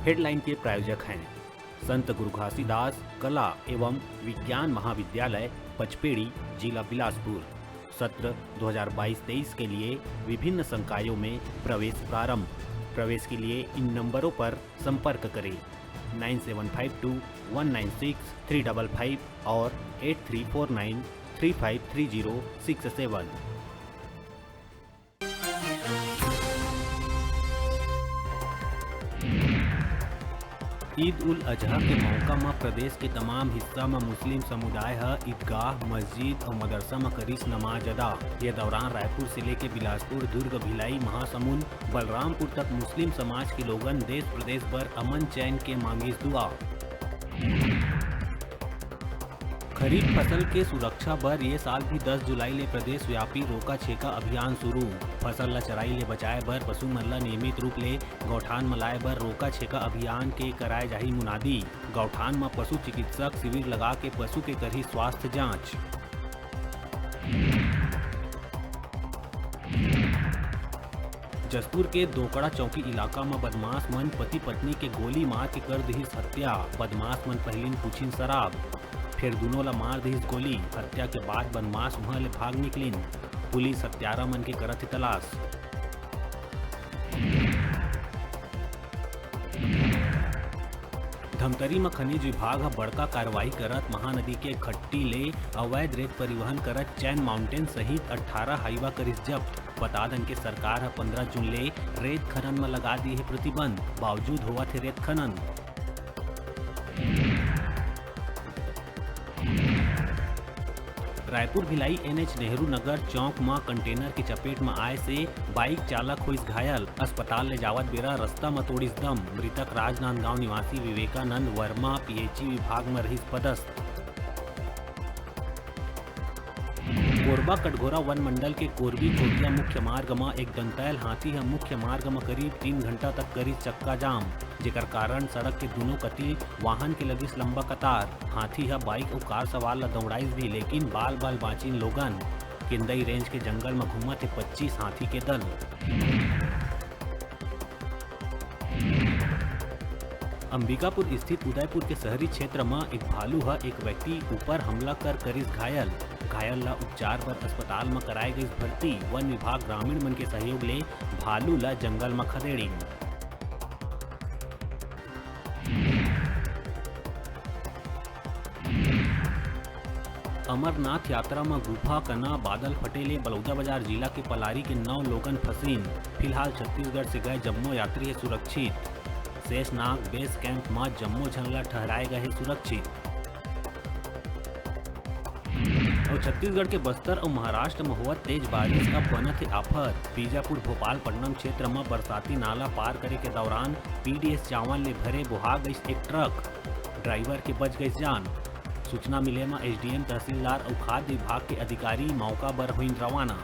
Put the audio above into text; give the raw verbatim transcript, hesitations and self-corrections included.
Headline के प्रायोजक हैं संत गुरु घासीदास कला एवं विज्ञान महाविद्यालय पचपेड़ी, जिला बिलासपुर। सत्र दो हज़ार बाईस तेईस के लिए विभिन्न संकायों में प्रवेश प्रारंभ। प्रवेश के लिए इन नंबरों पर संपर्क करें, nine seven five two one nine six three double five और eight three four nine three five three zero six seven. Eid ul Azha के मौका म प्रदेश के तमाम हिस्सा म मुस्लिम समुदाय ह ईदगाह, मस्जिद अउ मदरसा म करिस नमाज अदा। ये दौरान रायपुर से लेके बिलासपुर, दुर्ग, भिलाई, महासमुंद, बलरामपुर तक मुस्लिम समाज के लोगन देश प्रदेश बर अमन चैन के मांगिस दुआ। खरीफ फसल के सुरक्षा बर ये साल भी दस जुलाई ले प्रदेश व्यापी रोका छेका अभियान शुरू। फसल ल चराई ले बचाए बर पशु मन ल नियमित रूप ले गौठान म लाए बर रोका छेका अभियान के कराए जाही मुनादी। गौठान म पशु चिकित्सक शिविर लगा के पशु के करही स्वास्थ्य जांच। जशपुर के दोकड़ा चौकी इलाका म बदमाश मन पति पत्नी के गोली मार के कर दिहिस हत्या। बदमाश मन पहिलिन पूछिन शराब, फेर दूनों ला मार दिहिस गोली। हत्या के बाद बदमाश उहां ले भाग निकलिन। पुलिस हत्यारा मन के करत हे तलाश। धमतरी म खनिज विभाग ह बड़का कार्रवाई करत महानदी के खट्टी ले अवैध रेत परिवहन करत चैन माउंटेन सहित अट्ठारह हाईवा करिस जब्त। बता दन के सरकार ह पंद्रह जून ले रेत खनन म लगा दिए हे प्रतिबंध, बावजूद होवत हे रेत खनन। रायपुर भिलाई एनएच नेहरू नगर चौक म कंटेनर के चपेट म आए से बाइक चालक होइस घायल। अस्पताल ले जावत बेरा रस्ता म तोड़िस दम। मृतक राजनांदगांव निवासी विवेकानंद वर्मा पीएचई विभाग म रहिस पदस्थ। कोरबा कटघोरा वन मंडल के कोरबी चोटिया मुख्य मार्ग म एक दंतैल हाथी ह मुख्य मार्ग म करीब तीन घंटा तक करिस चक्का जाम, जेकर कारण सड़क के दूनों कति वाहन के लगिस लंबा कतार। हाथी ह बाइक अउ कार सवार ल दौड़ाइस भी, लेकिन बाल बाल बांचिन लोगन। केंदई रेंज के जंगल म घूमत हे पच्चीस हाथी के दल। अंबिकापुर स्थित उदयपुर के शहरी क्षेत्र म एक भालू ह एक व्यक्ति ऊपर हमला कर करिस घायल। घायल ल उपचार बर अस्पताल म कराए गइस भर्ती। वन विभाग ग्रामीण मन के सहयोग ले भालू ल जंगल म खदेड़िन। अमरनाथ यात्रा म गुफा कना बादल फटे ले बलौदाबाजार जिला के पलारी के नौ लोगन फंसिन। फिलहाल छत्तीसगढ़ से गए जम्मो यात्री हे सुरक्षित। शेषनाग बेस कैंप म जम्मो झन ल ठहराए गए हे सुरक्षित। अउ छत्तीसगढ़ के बस्तर अउ महाराष्ट्र म होवत तेज बारिश अब बनत हे आफत। बीजापुर भोपालपट्नम क्षेत्र म बरसाती नाला पार करे के दौरान पीडीएस चावल ले भरे बोहा गइस एक ट्रक। ड्राइवर के बच गइस जान। सूचना मिले म एसडीएम, तहसीलदार अउ खाद्य विभाग के अधिकारी मौका बर होइन रवाना।